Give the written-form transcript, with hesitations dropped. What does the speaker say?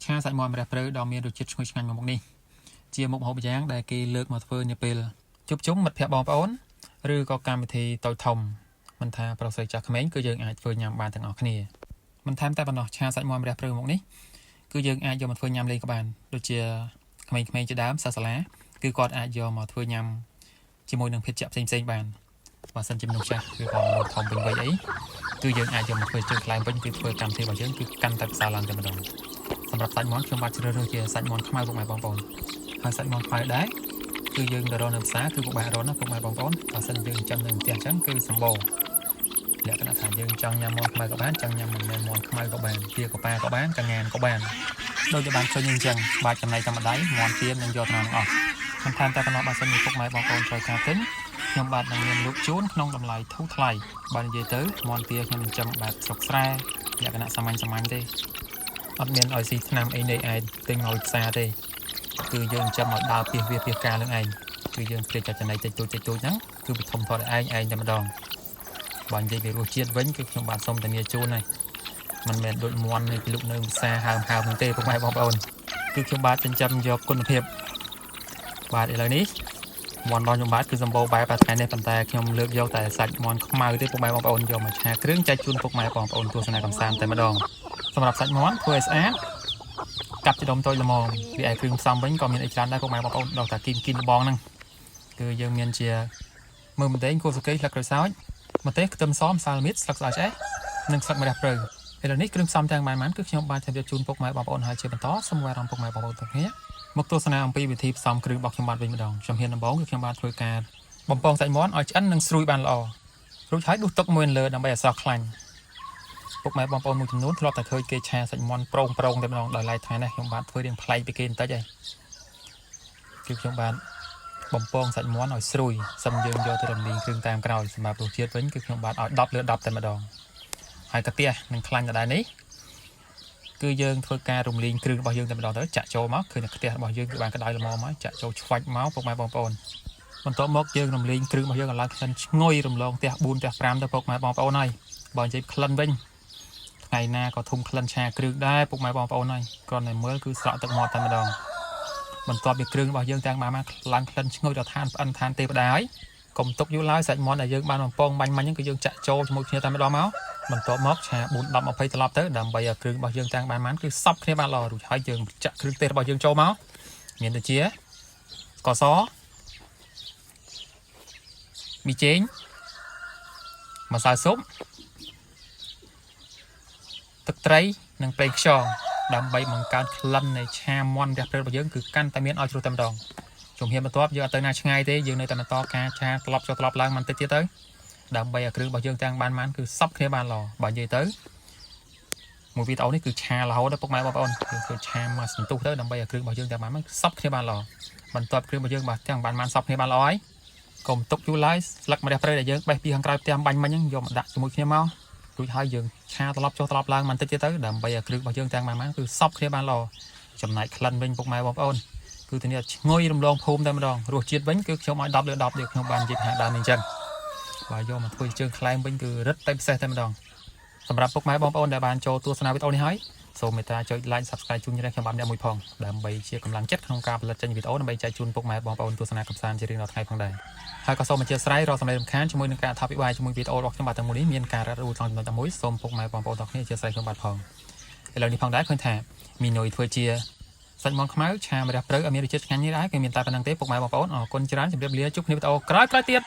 ឆាសាច់មាន់ម្រះព្រៅដ៏មានរសជាតិឈ្ងុយឆ្ងាញ់មួយមុខនេះជាមុខម្ហូបម្យ៉ាងដែលគេលើកមកធ្វើនាពេលជួបជុំមិត្តភ័ក្តិបងប្អូនឬក៏កម្មវិធីតូចធំមិនថាប្រុសស្រីចាស់ក្មេងគឺយើងអាចធ្វើញ៉ាំបានទាំងអស់គ្នាមិនថែមតែប៉ុណ្ណោះឆាសាច់មាន់ម្រះព្រៅមុខនេះគឺយើងអាចយកមកធ្វើញ៉ាំលេងក៏បានដូចជាក្មេងៗជាដើមសិស្សសាលាគឺគាត់អាចយកមកធ្វើញ៉ាំជាមួយនឹងភេសជ្ជៈផ្សេងៗបានបើសិនជាមនុស្សចាស់ឬក៏មនុស្សធំពេញវ័យអីគឺយើងអាចយកមកធ្វើជើងខ្លែងវិញគឺធ្វើកម្មវិធីរបស់យើងគឺកាន់តែប្រសើរឡើងតែម្ដងសម្រាប់សាច់មាន់ខ្ញុំបាទជ្រើសរើសជាសាច់មាន់ខ្មៅពុកម៉ែបងប្អូនហើយសាច់មាន់ខ្មៅដែរគឺយើងទៅរកនៅផ្សារគឺពិបាករកណាស់ពុកម៉ែបងប្អូនបើសិនយើងចិញ្ចឹមនៅផ្ទះអញ្ចឹងគឺសម្បូរលក្ខណៈថាយើងចង់ញ៉ាំមាន់ខ្មៅក៏បានចង់ញ៉ាំមិនមែនមាន់ខ្មៅក៏បានទាកប៉ាក៏បានកងានក៏បានដូចជាបានឃើញអញ្ចឹងបាច់ចំណៃតាមដៃមាន់ទៀននឹងយកទៅទាំងអស់មិនថែមតែប៉ុណ្ណោះបើសិនជាពុកម៉ែបងប្អូនត្រូវការទិញខ្ញុំបាទនឹងមានលក់ជូនក្នុងតម្លៃធូរថ្លៃបើនិយាយទៅមាន់ទាខ្ញុំចិញ្ចឹមបែបស្រុកស្រែលក្ខណៈសាមញ្ញសាមញ្ញទេអត់មានឲ្យស៊ីថ្នាំអីនៃឯងទិញមកពីផ្សារទេគឺយើងចិញ្ចឹមឲ្យដើរពីវាពីការនឹងឯងគឺយើងព្រាចចំណៃតិចតួចតិចតួចហ្នឹងគឺវាធំធាត់ឯងឯងតែម្ដងបើនិយាយពីរសជាតិវិញគឺខ្ញុំបាទសូមធានាជូនហើយមិនមែនដូចមាន់នៃពីលុកនៅផ្សារហើមហើមហ្នឹងទេពុកម៉ែបងប្អូនគឺខ្ញុំបាទចិញ្ចឹមយកគុណភាពបាទឥឡូវនេះមាន់របស់ខ្ញុំបាទគឺសម្បូរបែបថ្ងៃនេះប៉ុន្តែខ្ញុំលើកយកតែសាច់មាន់ខ្មៅទេពុកម៉ែបងប្អូនយកមកឆាគ្រឿងចែកជូនពុកម៉ែបងប្អូនទស្សនាកម្សាន្តតែម្ដងសម្រាប់សាច់មាន់ធ្វើឲ្យស្អាតកាប់ជាដុំតូចល្មមវាឯគ្រឿងផ្សំវិញក៏មានអីច្រើនដែរពុកម៉ែបងប្អូនដល់តែគីមគីមលបងហ្នឹងគឺយើងមានជាមើលម្ទេសគល់ស្កីស្លឹកក្រូចសើចម្ទេសខ្ទឹមសម្សៅមីតស្លឹកស្អាតឆ្អេះនិងស្លឹកម្រះព្រៅឥឡូវនេះគ្រឿងផ្សំទាំងប៉ុន្មានគឺខ្ញុំបានជម្រាបជូនពុកម៉ែបងប្អូនហើយជាបន្តសូមអារម្មណ៍ពុកម៉ែបងប្អូនទាំងគ្នាមកទស្សនាអំពីវិធីផ្សំគ្រឿងរបស់ខ្ញុំបាទវិញម្ដងជំហានដំបូងគឺខ្ញុំបាទធ្វើការបំពងសាច់មាន់ឲ្យឆ្អិននិងស្រួយបានល្អរួចហើយដួសទឹកមួយលើដើម្បីឲ្យសោះខ្លាញ់ពុកម៉ែបងប្អូនមួយចំនួនធ្លាប់តែឃើញគេឆាសាច់មាន់ប្រងប្រងតែម្ដងដោយឡែកថ្ងៃនេះខ្ញុំបាទធ្វើរៀងប្លែកពីគេបន្តិចហើយគឺខ្ញុំបាទបំពងសាច់មាន់ឲ្យស្រួយសិនយើងយកទៅរំលីងគ្រឿងតាមក្រោយសម្រាប់រសជាតិវិញគឺខ្ញុំបាទឲ្យ10លើ10តែម្ដងហើយកាទៀសនិងខ្លាញ់ដដែលនេះគឺយើងធ្វើការរំលីងគ្រឿងរបស់យើងតែម្ដងទៅចាក់ចូលមកឃើញតែខ្ទះរបស់យើងគឺបានក្តៅល្មមហើយចាក់ចូលឆ្វាច់មកពុកម៉ែបងប្អូនបន្ទាប់មកយើងរំលីងគ្រឿងរបស់យើងឲ្យឡើងក្លិនឈ្ងុយរំលងផ្ទះ4ផ្ទះ5ទៅពុកម៉ែបងប្អូនហើយបើនិយាយក្លិនវិញថ្ងៃណាក៏ធុំក្លិនឆាគ្រឿងដែរពុកម៉ែបងប្អូនហើយគ្រាន់តែមើលគឺស្រក់ទឹកមាត់តែម្ដងបន្ទាប់ពីគ្រឿងរបស់យើងទាំងបានមកឡើងក្លិនឈ្ងុយដល់ឋានប្អិនឋានទេវតាហើយកុំទុកយូរឡើយសាច់មាន់ដែលយើងបានបំពងបាញ់មាញ់ហ្នឹងគឺយើងចាក់ចូលជាមួយគ្នាតែម្ដងមកបន្ទាប់មកឆា4 10 20ត្រឡប់ទៅដើម្បីឲ្យគ្រឿងរបស់យើងទាំងបានបានគឺសព្វគ្នាបានល្អរួចហើយយើងចាក់គ្រឿងទេសរបស់យើងចូលមកមានដូចជាស្ករសមីចេងម្សៅស៊ុបទឹកត្រីនិងប្រេងខ្យងដើម្បីបង្កើនក្លិននៃឆាមាន់រះព្រៅរបស់យើងគឺកាន់តែមានឲ្យជ្រុះតែម្ដងជំហានបន្ទាប់យើងអត់ទៅណាឆ្ងាយទេយើងនៅតែបន្តការឆាត្រឡប់ចុះត្រឡប់ឡើងបន្តិចទៀតទៅដើម្បីឲ្យគ្រឿងរបស់យើងទាំងបានបានគឺសព្វគ្នាបានល្អបើនិយាយទៅមួយវីដេអូនេះគឺឆារហូតដល់ពុកម៉ែបងប្អូនយើងធ្វើឆាមកសន្ទុះទៅដើម្បីឲ្យគ្រឿងរបស់យើងទាំងបានបានសព្វគ្នាបានល្អបន្ទាប់គ្រឿងរបស់យើងបាទទាំងបានបានសព្វគ្នាបានល្អហើយកុំទុកយូរឡើយស្លឹកម្រះព្រៅដែលយើងបេះពីខាងក្រៅផ្ទះបាញ់មិញហ្នឹងយកមកដាក់ជាមួយគ្នាមករួចហើយយើងឆាត្រឡប់ចុះត្រឡប់ឡើងបន្តិចទៀតទៅដើម្បីឲ្យគ្រឿងរបស់យើងទាំងបានបានគឺសព្វគ្នាបានល្អចំណែកក្លិនវិញពុកម៉ែបងប្អូនគឺធានាឈ្ងុយរំលងភូមិតែម្ដងរសជាតិវិញគឺខ្ញុំឲ្យ10លើ10ដូចខ្ញុំបាននិយាយខាងដើមនេះអញ្ចឹងបើយកមកធ្វើជើងខ្លែងវិញគឺរឹតតែពិសេសតែម្ដងសម្រាប់ពុកម៉ែបងប្អូនដែលបានចូលទស្សនាវីដេអូនេះហើយសូមមេត្តាចុច like Subscribe ជូនខ្ញុំបាទអ្នកមួយផងដើម្បីជាកម្លាំងចិត្តក្នុងការផលិតចេញវីដេអូដើម្បីចែកជូនពុកម៉ែបងប្អូនទស្សនាកម្សាន្តជារៀងរាល់ថ្ងៃផងដែរហើយក៏សូមអធ្យាស្រ័យរាល់សម្លេងរំខានជាមួយនឹងការអធិប្បាយជាមួយវីដេអូរបស់ខ្ញុំបាទទាំងមួយនេះមានការរ៉ាត់រួចត្រង់ចំណុចតែមួយសូមពុកម៉ែបងប្អូនទាំងគ្នាអធ្យាស្រ័យខ្ញុំបាទផងឥឡូវនេះផងដែរឃើញថាមីនុយធ្វើជាសាច់មាន់ខ្មៅឆាម្រះព្រៅឲ្យមានរសជាតិឆ្ងាញ់នេះដែរគឺមានតែប៉ុណ្្នឹងទេពុកម៉ែបងប្អូនអរគុណច្រើនជម្រាបលាជួបគ្នាវីដេអូក្រោយៗទៀត។